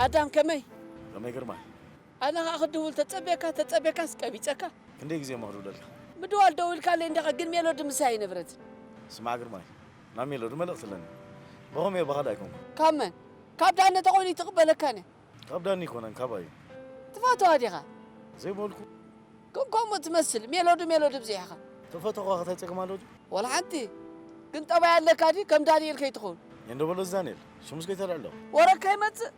ኣዳም ከመይ? ከመይ ግርማይ? ኣነ ኸኣ ክድውል ተጸቤካ ተጸቤካስ ቀቢጸካ። ክንደይ ግዜ እሞ ክድውለልካ? ምድዋል ደዊልካለይ እንዲኻ ግን ሜሎዲ ምሳይ ኣይነበረትን። ስማዕ ግርማይ፣ ናብ ሜሎዲ መልእኽቲ ኣለኒ። ብኸምኡ እየ ብኻልእ ኣይኮንኩን። ካብ መን? ካብ ዳነ ተኾይኑ ኣይትቕበለካን እያ። ካብ ዳኒ ኣይኮነን፣ ካባይ እዩ። ትፈትዋ ዲኻ? ዘይበልኩ። ግን ከምኡ ትመስል ሜሎዲ ሜሎዲ ብዚሕኻ። ተፈተኹ ኸ እንታይ ጸገም ኣለዎ ድዩ? ወላ ሓንቲ። ግን ጠባይ ኣለካ ድዩ ከም ዳንኤል ከይትኸውን? የንዶ በሎ እዚ ዳንኤል፣ ሽሙስ ከይተልዕሎ። ወረ ከይመጽእ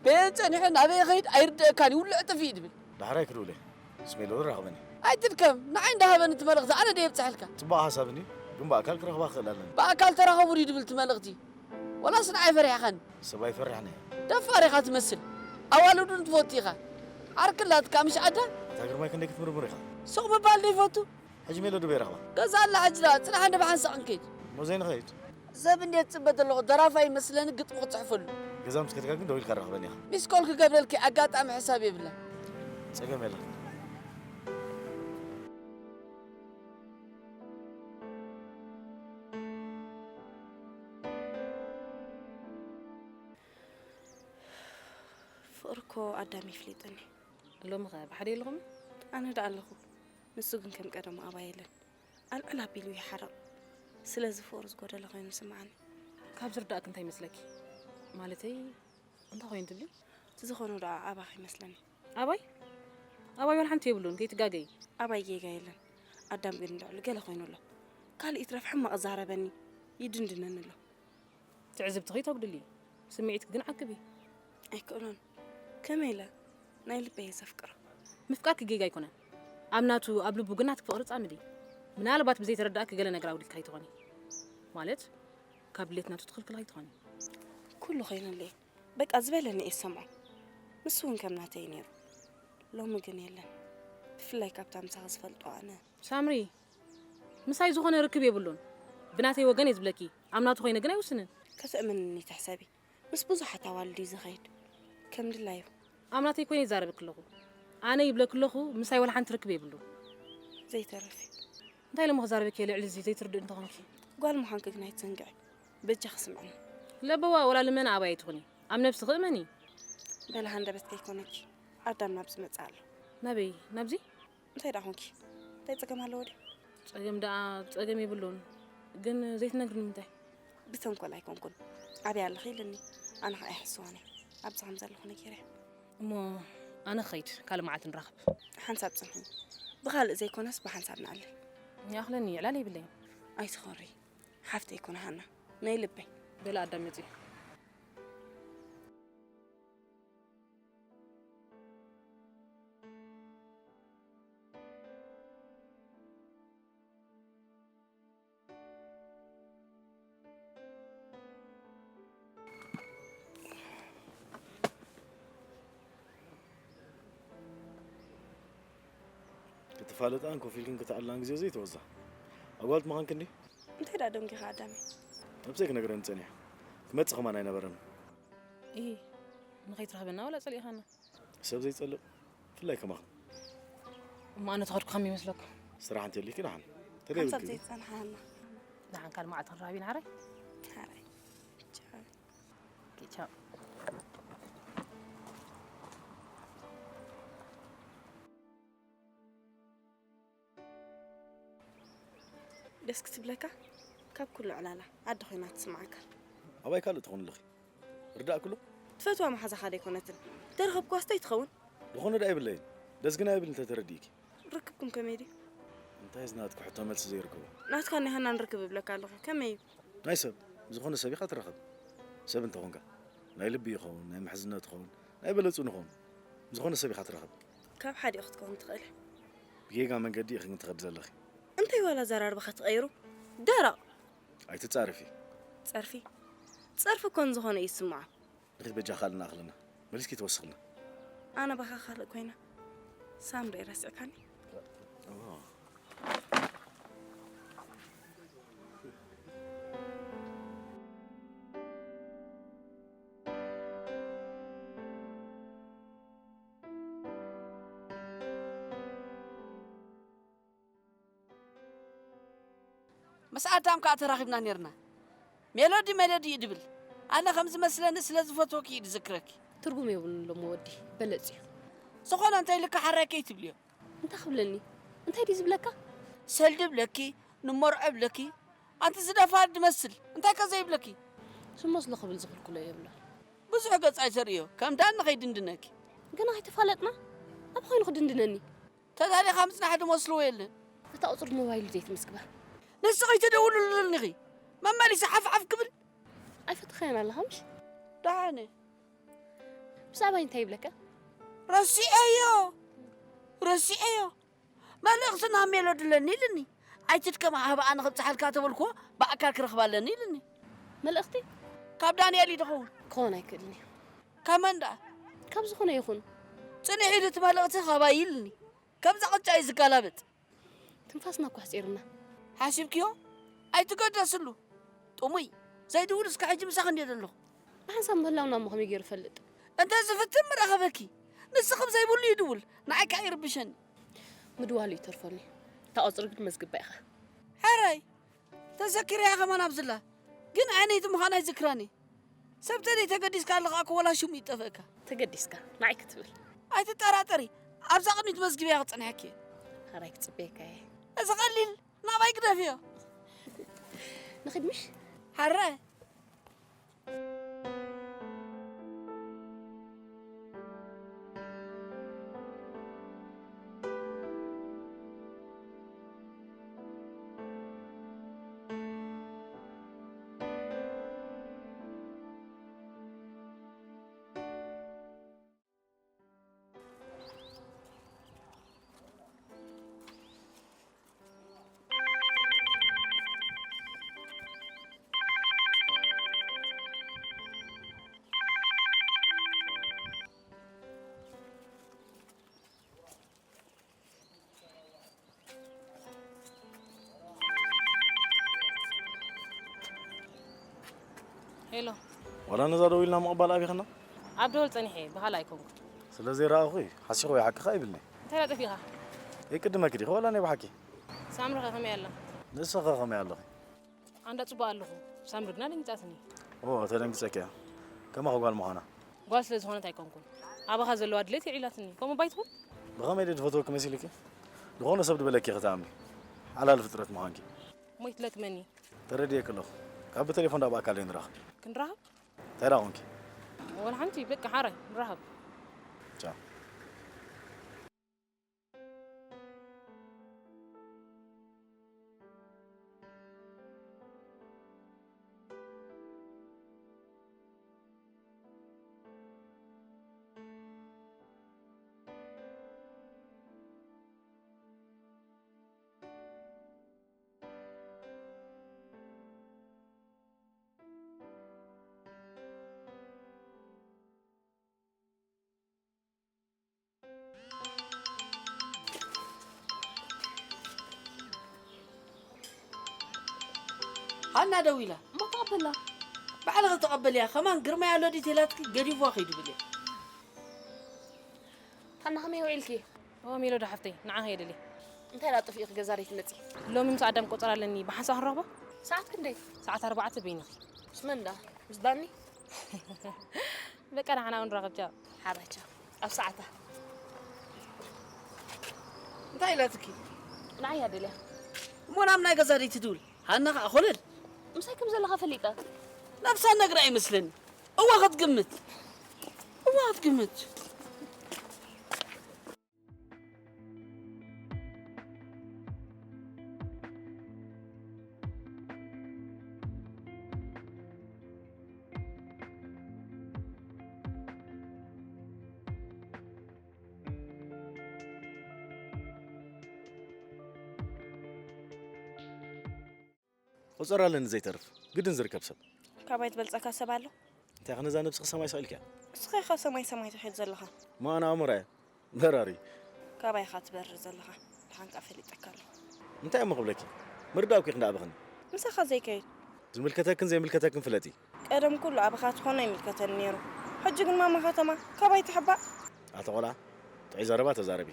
በየን ጸኒሑ ናበይ ይኸይድ ኣይርድአካን እዩ፣ ውልዕ ጥፊእ ድብል። ዳሕራይ ክድውል እየ። ምስ ሜሎዲ ራኸበኒ። ኣይትድከም፣ ንዓይ እንዳሃበኒ እቲ መልእኽቲ ኣነ ዶ የብጽሐልካ? ጽቡቕ ሓሳብ እንድዩ፣ ግን ብኣካል ክረኽባ ክኽእል ኣለኒ። ብኣካል ተራኸቡ ድዩ ድብል እቲ መልእኽቲ? ወላስ ንዓይ ፈሪሕኻኒ? ሰብ ኣይፈርሕን እየ። ደፋር ኢኻ ትመስል። ኣዋልዱ ንትፈቱ ኢኻ። ዓርኪ ኣላትካ ምሽ ኣዳ? ኣታ ግርማይ ክንደይ ክትምርምር ኢኻ። ሱቕ ምባል ዶ ይፈቱ? ሕጂ ሜሎዲ በይ ረኽባ? ገዛ ኣላ ሕጂ ደኣ፣ ጽናሕ እንደ ብሓንሳእ ክንከይድ። እሞ ዘይንኸይድ? ሰብ እንድየ ዝጽበ ዘለኹ፣ ደራፋይ ይመስለኒ ግጥሚ ክጽሕፈሉ። ገዛ ምስ ከድካ ግን ደዊልካ ራኽበኒ ኢኻ። ሚስ ኮል ክገብረልኪ ኣጋጣሚ ሕሳብ የብላን። ጸገም የለን። ፍቕሪ እኮ ኣዳም ይፍሊጥኒ። ሎሚ ኸ ብሓደ የለኹም? ኣነ ደኣ ኣለኹ። ንሱ ግን ከም ቀደሙ ኣባይ የለን። ኣልዕል ኣቢሉ ይሓርቕ። ስለዚ ፍቕሪ ዝጎደለ ኮይኑ ይስምዓኒ። ካብ ዝርዳእክ እንታይ ይመስለኪ? ማለተይ እንታይ ኮይኑ ትብሊ? እቲ ዝኾኖ ደኣ ኣባኺ ይመስለኒ። ኣባይ? ኣባይ ዋላ ሓንቲ የብሉን፣ ከይትጋገዪ። ኣባይ ጌጋ የለን። ኣዳም ግን ልዕሊ ገለ ኮይኑ ኣሎ። ካልእ ይትረፍ ሕማቕ ዛረበኒ፣ ይድንድነኒ ኣሎ። ትዕዝብትኺ ተጉድሊ፣ ስምዒትኪ ግን ዓቅቢ። ኣይክእሎን። ከመይ ኢለ? ናይ ልበይ እየ ዘፍቅሮ። ምፍቃርኪ ጌጋ ኣይኮነን። ኣብ ናቱ ኣብ ልቡ ግን ናትኪ ፍቕሪ ጻምዲ። ምናልባት ብዘይተረዳእኪ ገለ ነገር ኣጉዲልኪ ከይትኾኒ። ማለት ካብ ድሌት ናቱ ትኽልክል ከይትኾኒ። ኩሉ ኮይኑለይ። በቃ ዝበለኒ እየ ዝሰምዖ። ንሱ እውን ከም ናተይ እዩ ነይሩ። ሎሚ ግን የለን። ብፍላይ ካብታ ምሳኺ ዝፈልጦ ኣነ። ሳምሪ ምሳይ ዝኾነ ርክብ የብሉን። ብናተይ ወገን እየ ዝብለኪ። ኣብ ናቱ ኮይነ ግን ኣይውስንን። ከተእምንኒ ትሕሰቢ። ምስ ብዙሓት ኣዋልድ እዩ ዝኸይድ። ከም ድላዩ። ኣብ ናተይ ኮይነ ይዛረበኪ ኣለኹ። ኣነ ይብለኪ ኣለኹ ምሳይ ዋላ ሓንቲ ርክብ የብሉን። ዘይተርፍ እዩ። እንታይ ኢለ እሞ ክዛረበኪ እየ ልዕሊ እዚ ዘይትርድእ እንተኾንኪ? ጓል ምዃንኪ ግን ኣይትዘንግዒ። በጃኺ ስምዕኒ። ለበዋ ወላ ልመና ኣባይ ኣይትኹኒ። ኣብ ነብስኺ እመኒ። በሊ ሃንደበት ከይኮነኪ ኣዳም ናብዚ መጽእ ኣሎ። ናበይ? ናብዚ? እንታይ ደኣ ኾንኪ? እንታይ ጸገም ኣለዎ ድዩ? ጸገም ደኣ ጸገም የብሉን። ግን ዘይትነግርኒ ንምንታይ? ብተንኮል ኣይኮንኩን። ኣበይ ኣለኺ ኢልኒ። ኣነ ኸኣ ኣይሕስዋን እየ። ኣብዚ ከም ዘለኹ ነጊረዮ። እሞ ኣነ ክኸይድ፣ ካልእ መዓልቲ ንራኸብ። ሓንሳብ ጽንሒ። ብኻልእ ዘይኮነስ ብሓንሳብ ንኣልል። ይኣኽለኒ፣ ዕላል የብለይን። ኣይትኾሪ። ሓፍተይ ኮነ ሃና። ናይ ልበይ። በሊ ኣዳም መጺኡ። ክትፋለጣን ኮፍ ኢልክን ክትዕልላን ግዜ ዘይተወዛ። ኣጓልት ምዃንክን ድዩ? እንታይ ደኣ ደንጊኻ ኣዳመይ? ነብሰይ ክነግረኒ ጸኒሐ። ክመጽእ ከማን ኣይነበረን። ኢሂ፣ ንኸይትረኽበና ዋላ ጸሊእኻና? ሰብ ዘይጸልእ፣ ብፍላይ ከማኽን። እሞ ኣነ ተኸድኩ ከመይ ይመስለኩም? ስራሕ እንተልዩኪ ደሓን። ተደይ ሓንሳብ ኢልኪ። ዘይጸንሓና። ደሓን ካልእ መዓልቲ ክንራኸብ ኢና ሓራይ። ሓራይ። ቻው። ቻው። ደስ ክትብለካ ካብ ኩሉ ዕላላ ኣደ ኮይና ትስምዓካ። ኣባይ ካልእ ትኾኒ ኣለኺ። ርዳእ ክሎ። ትፈትዋ መሓዛኻ ደይኮነትን። ተረኸብክዋስ እንታይ ትኸውን? ዝኾነ ደኣ የብለይን። ደስ ግን ኣይብል እንተ ተረዲእኪ። ርክብኩም ከመይ ድዩ? እንታይ እዚ ናትኪ ሕቶ መልሲ ዘይርከቦ? ናትካን ናይ ሃናን ርክብ እብለካ ኣለኹ። ከመይ እዩ? ናይ ሰብ፣ ዝኾነ ሰብ ኢኻ ትራኸብ። ሰብ እንተኾንካ፣ ናይ ልቢ ይኸውን፣ ናይ ምሕዝነት ይኸውን፣ ናይ በለጹ ንኸውን። ዝኾነ ሰብ ኢኻ ትራኸብ። ካብ ሓዲኡ ክትከውን ትኽእል። ብጌጋ መንገዲ ኢኺ ግን ትኸዲ ዘለኺ። እንታይ ዋላ ኣዘራርባኻ ትቐይሩ? ደረቕ! ኣይትጻረፊ። ጸርፊ? ጸርፊ እኮ ንዝኾነ እዩ ዝስምዖ። ንኺድ በጃ ካልእ ንኣኽለና። መሊስኪ ትወስኽልና። ኣነ ባኻ ካልእ ኮይና። ሳምሪ ረሲዕካኒ? ምስ ኣዳም ከኣ ተራኺብና ኔርና። ሜሎዲ ሜሎዲ እዩ ድብል። ኣነ ከም ዝመስለኒ ስለ ዝፈትወኪ እዩ ድዝክረኪ። ትርጉም የብሉን ሎሚ ወዲ በለጽ እዩ። ዝኾነ እንታይ ኢልካ ሓራይ ከይትብልዮ። እንታይ ክብለኒ? እንታይ ድዩ ዝብለካ? ሰልዲ ብለኪ፣ ንመርዖ ብለኪ። ኣንቲ ዝደፋ ድመስል። እንታይ ከ ዘይብለኪ? ሽሞ ስለ ክብል ዝኽልክሎ የብሉን። ብዙሕ ገጽ ኣይተርእዮ። ከም ዳኒ ከይድንድነኪ። ግን ኣይተፋለጥና። ኣብ ኮይኑ ክድንድነኒ። ተዳሊኻ ምጽናሕ ድመስልዎ የለን። እታ ቁጽሪ ሞባይሉ ዘይትምስግባ። ንስኺ ትደውልሉ ዘለኺ። መመሊሲ ሓፍ ሓፍ ክብል። ኣይፈተኸያን ኣለኻ ምሽ? ደሓነ። ብዛዕባይ እንታይ ይብለካ? ረሲዐዮ። ረሲዐዮ። መልእኽቲ ናብ ሜሎዲ ኣለኒ ኢልኒ። ኣይትድከም ሃባኣ ንኽብጽሓልካ ተበልክዎ ብኣካል ክረኽባ ኣለኒ ኢልኒ። መልእኽቲ? ካብ ዳንኤል እዩ ድኸውን። ክኾን ኣይክእልን እዩ። ካብ መን ደኣ? ካብ ዝኾነ ይኹን። ጽኒሕ ኢሉ እቲ መልእኽቲ ካባይ ኢልኒ። ከምዛ ቅጫ እዩ ዝጋላበጥ። ትንፋስና እኮ ኣሕጺርና። ሓሲብክዮ? ኣይትገደስሉ። ጥሙይ፣ ዘይድውል እስከ ሕጂ ምሳኺ እንድየ ዘለኹ። ብሓንሳብ ምህላውና እሞ ከመይ ገይሩ ይፈልጥ? እንተ ዝፍትን ምረኸበኪ። ንስኺ ብዘይብሉ ይድውል፣ ንዓይ ከኣ ይርብሸኒ። ምድዋሉ ይተርፎኒ። እታ ቁጽሪ ግን መዝግባ ኢኻ። ሕራይ፣ ተዘኪረያ ከማን ኣብዝላ። ግን ዓይነይቲ ምዃና ኣይዝክራን እየ። ሰብ ተደይ ተገዲስካ ኣለኻ እኮ ወላ ሽሙ ይጠፍእካ። ተገዲስካ ንዓይ ክትብል። ኣይትጠራጠሪ፣ ኣብዛ ቅድሚት መዝግብያ ክጸንሐኪ እየ። ሓራይ ክጽበየካ እየ። እዚ ቀሊል፣ ናባይ ግደፍዮ። ንኺድ ምሽ? ሓረ። ሄሎ። ዋላ ነዛ ደዊልና ምቕባል ኣቢኸና? ኣብ ደወል ጸኒሐ፣ ብኻልእ ኣይኮንኩን። ስለ ዘይረኣኹ እዩ፣ ሓሲኹ ወይ ሓቅኻ ይብልኒ። እንታይ ደኣ ጠፊእኻ? የቅድመኪ ዲኺ ዋላ ናይ ብሓቂ? ሳምሪ ኸ ከመይ ኣላ? ንስኺ ኸ ከመይ ኣለኺ? ኣንዳ ጽቡቕ ኣለኹ። ሳምሪ ግና ደንጊጻትኒ። ኦ፣ ተደንጊጸኪ እያ። ከማኺ ጓል ምዃና። ጓል ስለ ዝኾነት ኣይኮንኩን። ኣባኻ ዘለዋ ድሌት የዕሊላትኒ። ከምኡ ባይትኹን? ብኸመይ ድየ ዝፈትወኪ መሲልኪ? ዝኾነ ሰብ ድበለኪ ኢኺ ትኣምኒ። ሓላል ፍጥረት ምዃንኪ። እሞ ይትለክመኒ። ተረዲኤኪ ኣለኹ። ካብ ብቴሌፎን ዳኣ ብኣካል ንራኸብ። ክንራኸብ? እንታይ ደኣ ኾንኪ? ወላ ሓንቲ፣ በቃ ሓራይ ንራኸብ። ቻው። ሃና ደዊላ። እሞ ተቐበላ። ባዕልኺ ተቐበልያ። ከማን ግርማይ ኣሎ ድዩ ተላትኪ ገዲፍዋ ከይዱ ብልያ። ሃና ከመይ ውዒልኪ? ኦ ሜሎዳ ሓፍተይ፣ ንዓኺ እየ ደልየ። እንታይ ደኣ ጠፊእኺ ገዛ ደይትመጺ? ሎሚ ምስ ኣዳም ቆጸራ ኣለኒ፣ ብሓንሳብ ክንረኽቦ? ሰዓት ክንደይ? ሰዓት ኣርባዕተ በይንኺ። ምስ መን ደኣ? ምስ ዳኒ? በቃ ንዓና እውን ንራኸብ ቻው። ሓራይ ቻው። ኣብ ሰዓታ። እንታይ ኢላትኪ? ንዓይ እያ ደልያ። እሞ ናብ ናይ ገዛ ደይትድውል? ሃና ኸኣ ኮለል። ምሳይ ከም ዘለኻ ፈሊጣ። ነብሳ ነግራ ይመስለኒ። እዋ ክትግምት። እዋ ክትግምት። ቁጽር ኣለኒ ዘይተርፍ፣ ግድን ዝርከብ ሰብ። ካባይ ትበልጸካ ሰብ ኣሎ? እንታይ ኸ ነዛ ነብስኺ ሰማይ ሰቒልክያ? እስኺ ኢኻ ሰማይ ሰማይ ትኸይድ ዘለኻ። እሞ ኣነ ኣሞራ እየ፣ በራሪ። ካባይ ኢኻ ትበርር ዘለኻ፣ ደሓን ከኣ ፈሊጠካ ኣለኹ። እንታይ እሞ ክብለኪ? ምርዳእኩ ኢኺ እንዳኣበኽኒ። ምሳኻ ዘይከይድ። ዝምልከተክን ዘይምልከተክን ፍለጢ። ቀደም ኩሉ ኣባኻ ትኾኖ ይምልከተኒ ነይሩ። ሕጂ ግን ማማ ከተማ ካባይ ትሕባእ። ኣታ ቆልዓ፣ ጥዑይ ዘረባ ተዛረቢ።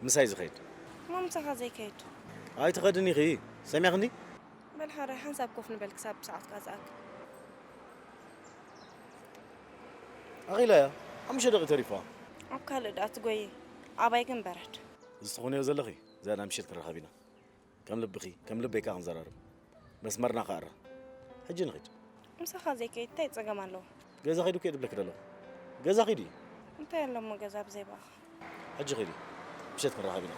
ምሳይ ዝኸይድ። እሞ ምሳኻ ዘይከይድ? ኣይትኸድን ኢኺ፣ ሰሚዕኽኒ? በል ሓራይ ሓንሳብ ኮፍ ንበል ክሳብ ሰዓትካ ዝኣክል። ኣኺላያ። ሓሙሽተ ደቂቕ ተሪፋ። ኣብ ካልእ ደኣ ትጎይ። ኣባይ ግን በረድ። እዚ ትኾንዮ ዘለኺ ዝያዳ ምሸት ክንራኸብ ኢና። ከም ልብኺ ከም ልበይ ከኣ ክንዘራረብ። መስመርና ከኣ እረ። ሕጂ ንኺድ። ምሳኻ ዘይከይድ እንታይ ጸገም ኣለዎ? ገዛ ኺዱ ከይድ እብለኪ ደለኹ። ገዛ ኺዲ። እንታይ ኣሎ እሞ ገዛ ብዘይ ብኣኻ? ሕጂ ኺዲ። ምሸት ክንራኸብ ኢና።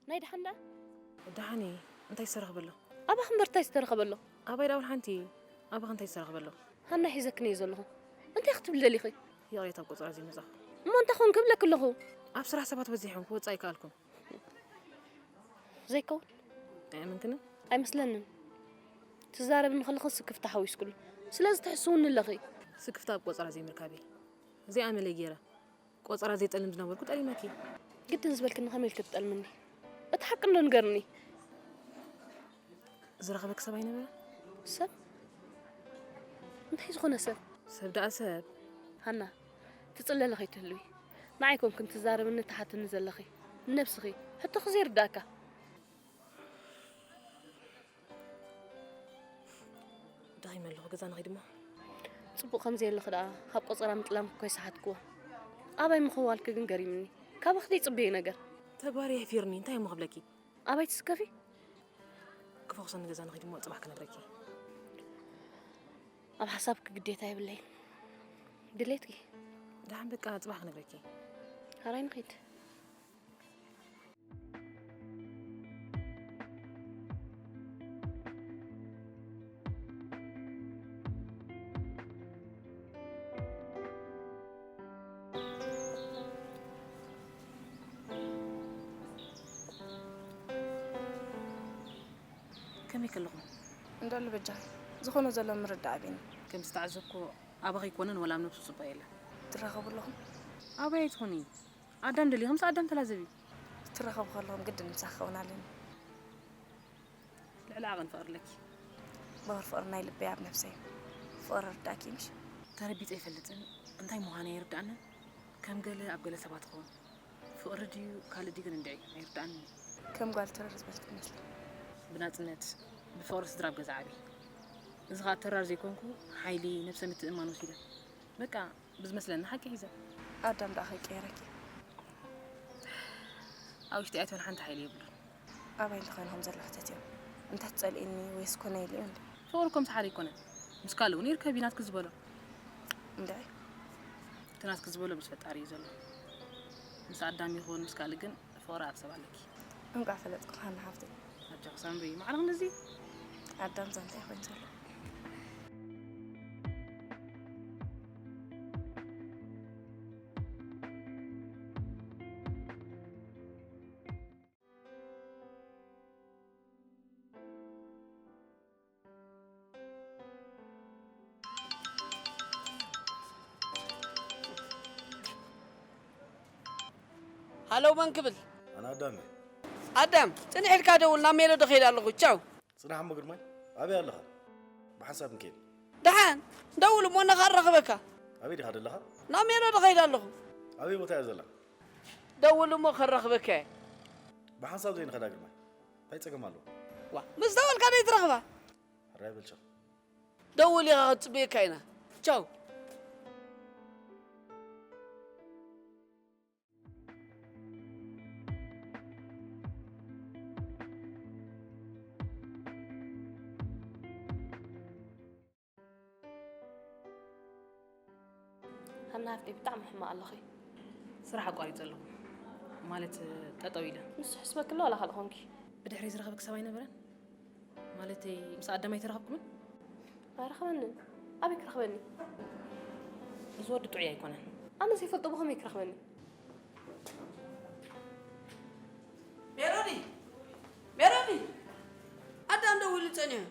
ናይ ደሓን ደኣ ደሓን እየ። እንታይ ዝተረኽበ ኣሎ? ኣባኽ እምበር እንታይ ዝተረኸበ ኣሎ? ኣባይ ደኣ እውን ሓንቲ እየ። ኣባኽ እንታይ ዝተረኽበ ኣሎ? ሃና ሒዘክን እየ ዘለኹ። እንታይ ክትብሊ ደሊኺ? ይቕሬታ ኣብ ቆጸራ ዘይመጻኹ። እሞ እንታይ ኾን ክብለክ ኣለኹ? ኣብ ስራሕ ሰባት በዚሖም ክወጽእ ኣይከኣልኩን። ዘይከውን ኣይኣመንክንን? ኣይመስለንን። ትዛረብኒ ከለኺ ስክፍታ ሓዊስኩሉ። ስለዚ ትሕስውኒ ኣለኺ። ስክፍታ ኣብ ቆጸራ ዘይምርካበይ። እዚኣ መለይ ገይረ። ቆጸራ ዘይጠልም ዝነበርኩ ጠሊመኪ። ግድን ዝበልክኒ ከመይ ኢልኪ ትጠልምኒ? እቲ ሓቂ እንዶ ንገርኒ። ዝረኸበኪ ሰብ ኣይነበረ? ሰብ? እንታይ ዝኾነ ሰብ? ሰብ ደኣ ሰብ። ሃና፣ ትጽለሊ ከይትህልዊ። ንዓይ ኮንክን ትዛረብኒ ትሓትኒ ዘለኺ። ንነብስኺ። ሕቶኺ ዘይርዳእካ። ደኺመ ኣለኹ፣ ገዛ ንኺድ እሞ። ጽቡቕ ከም ዘየለኺ ደኣ ካብ ቆጸራ ምጥላም እኮ ይሰሓትክዎ። ኣባይ ምኽዋልኪ ግን ገሪምኒ። ካባኺ ዘይጽበዮ ነገር። ተግባር የሕፊርኒ፣ እንታይ እሞ ክብለኪ? ኣባይ ትስከፊ? ክፎኽሰኒ ገዛ ንኺድ እሞ፣ ጽባሕ ክነግረኪ። ኣብ ሓሳብኪ ግዴታ የብለይን። ድሌትኪ? ደሓን በቃ፣ ጽባሕ ክነግረኪ። ሓራይ ንኺድ። ከመይ ከለኹም? እንዳሉ በጃኺ ዝኾነ ዘሎ ምርዳእ ኣቢኒ። ከም ዝተዓዘብኩ ኣባኺ ኣይኮነን ወላ ኣብ ነብሱ ጽቡቕ የለን። ትራኸቡ ኣለኹም? ኣበይ ኣይትኹኒ? ኣዳም ደሊኺ ምስ ኣዳም ተላዘቢ። ትራኸቡ ከለኹም ግድን ምሳኺ ክኸውን ኣለኒ። ልዕሊ ዓቐን ፍቕሪ ኣለኪ። በወር ፍቕሪ ናይ ልበይ ኣብ ነብሰይ ፍቕሪ ርዳእኪ ምሽ? ተረቢፀ ኣይፈልጥን። እንታይ ምዃነ ኣይርዳእንን። ከም ገለ ኣብ ገለ ሰባት ኸውን። ፍቕሪ ድዩ ካልእ ድዩ ግን እንድዒ ኣይርዳእንን እዩ። ከም ጓል ትረር ዝበልኪ ትመስሊ። ብናፅነት ብፍቕሪ ስድራ ኣብ ገዛ ዓብየ። እዚ ኸዓ ተራር ዘይኮንኩ ሓይሊ ነብሰ ምትእምማን ወሲደ። በቃ ብዝመስለኒ ሓቂ ሒዘ። ኣዳም ደኣ ከይቀየረኪ። ኣብ ውሽጢ ኣይትበል ሓንቲ ሓይሊ የብሉን። ኣባይ እንተኾይኑ ከም ዘሎ ሕተትዮ። እንታይ ትጸልእኒ ወይስ ኮነ ኢልዮ እንዴ? ፍቕሪ እኮ ምሳሓደ ኣይኮነን። ምስ ካልእ እውን ይርከብ እዩ ናትኪ ዝበሎ። እንድዒ። እቲ ናትኪ ዝበሎ ምስ ፈጣሪ እዩ ዘሎ። ምስ ኣዳም ይኹን ምስ ካልእ ግን ፍቕሪ ኣብ ሰብ ኣለኪ። እንቋዕ ፈለጥኩ ሃና ሓፍተይ። ኣጆኺ ሳምሪ ማዕረ ክንድዚ ኣዳም ዛንታ ይኾይን ዘሎ። ሃለው መን ክብል? ኣነ ኣዳም እየ። ኣዳም፣ ጽንሕ ኢልካ ደውል፣ ናብ ሜሎዲ ከይደ ኣለኹ። ቻው። ጽናሕ እሞ ግርማይ፣ ኣበይ ኣለኻ? ብሓንሳብ ንከይድ። ደሓን፣ ደውል እሞ ነኻ እራኽበካ። ኣበይ ዲኻ ዘለኻ? ናብ ሜሎዲ ከይደ ኣለኹ። ኣበይ ቦታ እያ ዘላ? ደውል እሞ ከራኽበካ እየ። ብሓንሳብ ዘይንኸዳ ግርማይ፣ እንታይ ጸገም ኣለዎ? ዋ፣ ምስ ደወልካ ደይትረኽባ? ሕራይ በል ቻው። ደውል ኢኻ፣ ክትጽበየካ ኢና። ቻው። ሃና ሃፍተይ፣ ብጣዕሚ ሕማቕ ኣለኺ። ስራሕ ኣቋሪጸ ኣለኹ። ማለት፣ ጠጠው ኢለ። ንሱ ሕስበኪ ኣሎ ዋላ ካልእ ኾንኪ? ብድሕሪ ዝረኸበኪ ሰብ ኣይነበረን? ማለተይ፣ ምስ ኣዳም ኣይተራኸብኩምን? ኣይረኸበንን። ኣበይ ክረኽበኒ? እዚ ወዲ ጥዑይ ኣይኮነን። ኣነ ዘይፈልጦ ብኸመይ ክረኽበኒ? ሜሮዲ! ሜሮዲ! ኣዳም ደዊሉ ጸኒሑ።